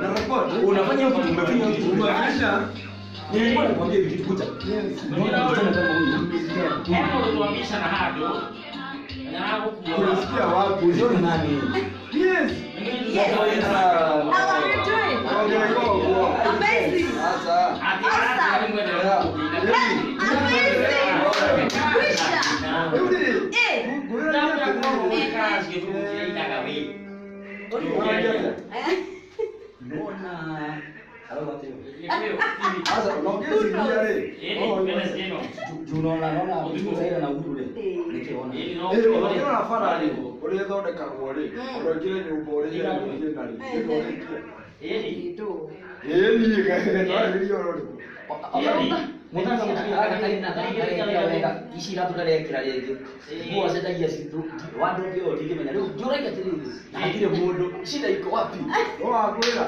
Na record. Unafanya hiyo kitu, umefanya hiyo kitu. Umefanya. Nilikuwa nakwambia hivi kitu kucha. Unaona msichana kama huyu. Ulisikia wapi? Uliona nani? Yes. Yes. How are you doing? Amazing. Sasa. Awesome. Amazing. Wisha. Eh. Eh. Mbona Sasa unaongea rĩ. Unaona naona Raila na Uhuru rĩ. Nikiona. Ũkĩrora bara rĩ, ũrĩa ĩthondekagwo rĩ, ũrĩa nyũmba ũrĩa ĩrĩa na rĩ. Ndo. Ĩĩ niĩ ndarĩria ũhoro ũrĩkũ? Mũthaka mũtumia wega wega ici iratũ ndarekĩra rĩngĩ nguo acenjagia wardrobe ĩyo ndingĩmenya rĩu njũragia atĩrĩrĩ na hatirĩ mũndũ shida iko wapi? No wakwĩra.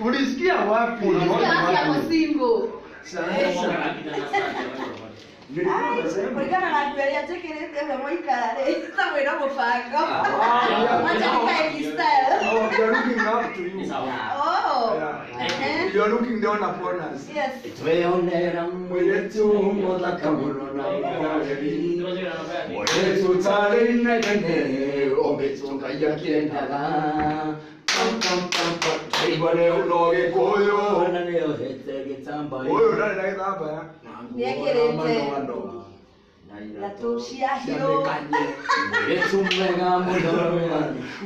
Ulisikia wapi? Ulisikia wapi ako single? Sasa. Nilikuwa nasema. Kulingana na andũ arĩa njĩkĩrĩte ũguo mwaikara rĩ, ta mwĩna mũbango. Wacha nikae kistyle. Oh, we are looking up to you. Oh. Yeah. Eh. You are looking down upon us. Yes. Tweyonera mũirĩtu mũthaka mũno na mũhoreri mũirĩtu ũtarĩ inegene ombĩtwo Ngai akĩendaga Ndaigua rĩu no Gĩkũyũ. na nĩohete gĩtambaya Ũyũ ndarĩ na gĩtambaya. Nĩekĩrĩte na iratũ cia hiũ. Mũirĩtu mwega mũno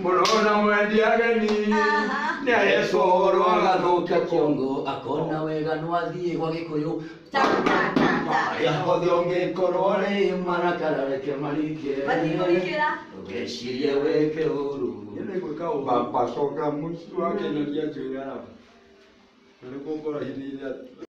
Mũno na mwendi ageni. Aha. Nĩ arecorwo agathũkia kĩongo akona wega no athiĩ gwa Gĩkũyũ Ta ta ta ta. arĩa othe ũngĩkorwo rĩ marakara reke marike Matikũrikĩra. ndũgecirie wĩke ũru. Nĩ gwĩka baba coka mũciĩ wa Kenya njuĩrĩ arabu. Na nĩguo ngorwo hinyĩrĩria.